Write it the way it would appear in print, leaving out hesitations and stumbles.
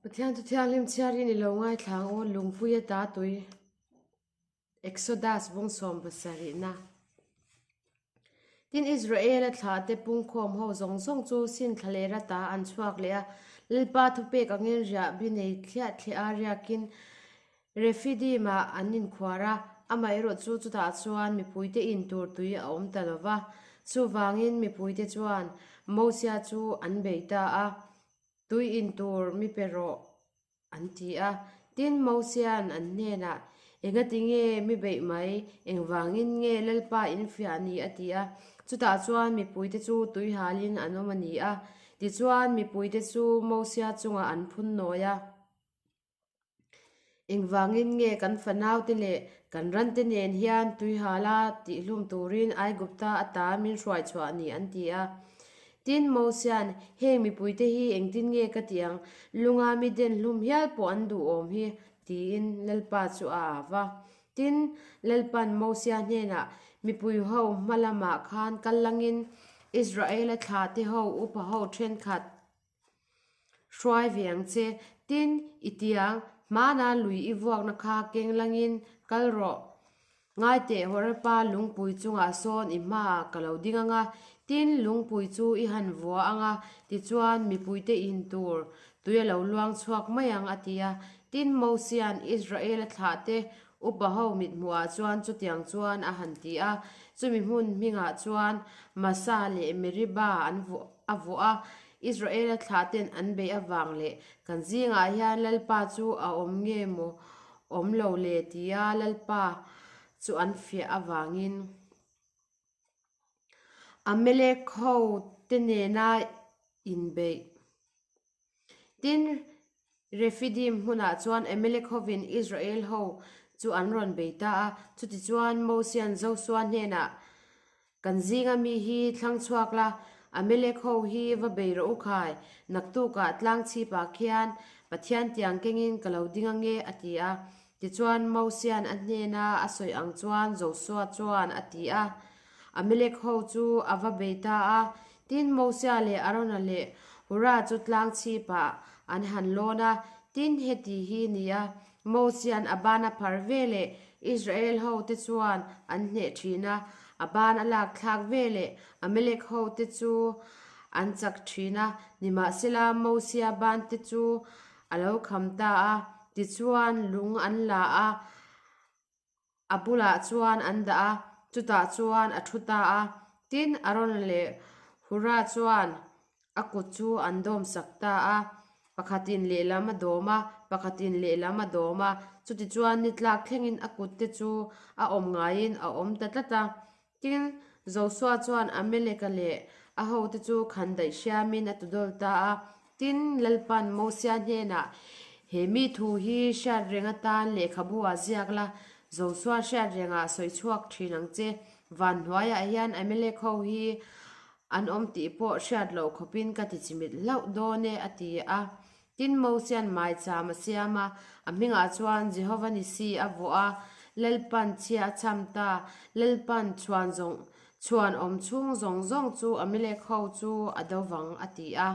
Pathian chu thianghlim chhiarin i lo ngaithla ang aw, lungpui a ta tui. Exodus bung 70na. Tin, Israela thlahte pungkhawm ho zawng zawng chu sin thlalera ta an chhuak leh a, Lalpa thupek angin riah bi nei thliah thliah a riakin Refidim-ah an inkhuar a, amaherawhchu chutah chuan mipuite in tur tui a awm ta lo va. Chuvangin mipuite chuan Mosia chu an bei ta a, Tui in tur mi pe rawh, an ti a. Tin, Mosia'n an hnenah, Engati nge mi beih mai? Engvangin nge Lalpa in fiah ni? a ti a. Chutah chuan mipuite chu tui halin an awm a ni a. Tichuan, mipuite chu Mosia chungah an phun nawi a. Engvangin nge kan fanaute leh kan rante nen hian tuihala tihhlum turin Aigupta ata min hruai chhuah ni? an ti a. Tin, Mosia'n, Heng mipuite hi engtin nge ka tih ang? Lunga mi den hlum hial pawh an duh awm hi, tiin Lalpa chu a av a. Tin, Lalpa'n Mosia hnenah, Mipui ho hma lamah khan kal langin Israela thlahte ho upa ho thenkhat, Hruai ve ang che. Tin, i tiang, hmana lui i vuakna kha keng langin kal rawh. Ngaiteh Horepa lungpui chungah sawn i hmaah ka lo ding ang a, tin, lungpui chu i han vua ang a, tichuan mipuite in tur tui a lo luang chhuak mai ang, a ti a. Tin, Mosia'n Israela thlahte Upa ho mithmuhah chuan chutiang chuan a han ti a, chumi hmun hmingah chuan Masa leh Meriba an a vuah a, Israela thlahten an beih avang leh kan zingah hian Lalpa chu a awm nge maw awm lo le tia Lalpa chu an fiah avangin Amalek ho te nena inbeih. Tin, Refidim hmunah chuan Amalek hovin Israel ho chu an rawn bei ta a. Chutichuan, Mosia'n Josua hnenah, Kan zinga mi hi thlang chhuak la, Amalek ho hi va bei rawh u khai, naktukah tlang chhipah khian Pathian tiang kengin ka lo ding ange, a ti a. Tichuan, Mosia'n a hnena a sawi ang chuan Josua chuan a ti a. Amalek ho chu a va bei ta a, tin Mosia leh Arona leh Hura chu tlang chhipah an han lawn a, tin heti hi ni a, Mosia'n a ban a phar ve leh Israel ho te chuan an hneh thin a, a ban a lak thlak ve leh Amalek ho te chu an chak thin a, nimahsela Mosia ban te chu a lo kham ta a, tichuan lung an la a. A bulah chuan an dah a, chutah chuan a thu ta a. Tin, Aaron leh Hura chuan a kut chu an dawm sak ta a, pakhatin lehlam a dawm a, pakhatin lehlam a dawm a. Chutichuan ni tlak thlengin a kutte chu a awm ngaiin a awm ta tlat a. Tin, Josua chuan Amaleka leh a hote chu khandaih hriamin a tudawl ta a. Tin, Lalpa'n Mosia hnenah, He mi thu hi hriat reng atan lehkhabu ah ziak la, Josua hriat rengah sawi chhuak thin ang che. Van hnuaiah hian Amalek ho hi an awm tih pawh hriat loh khawpin ka ti chimit hlauh dawn e, a ti a. Tin, Mosia'n maicham a siam a, a hmingah chuan Jehova Nisi a vuah a, Lalpan chhia a cham ta, Lalpan chhuan zawng chhuan awm chhung zawng zawng chu Amalek ho chu a do vang, a ti a.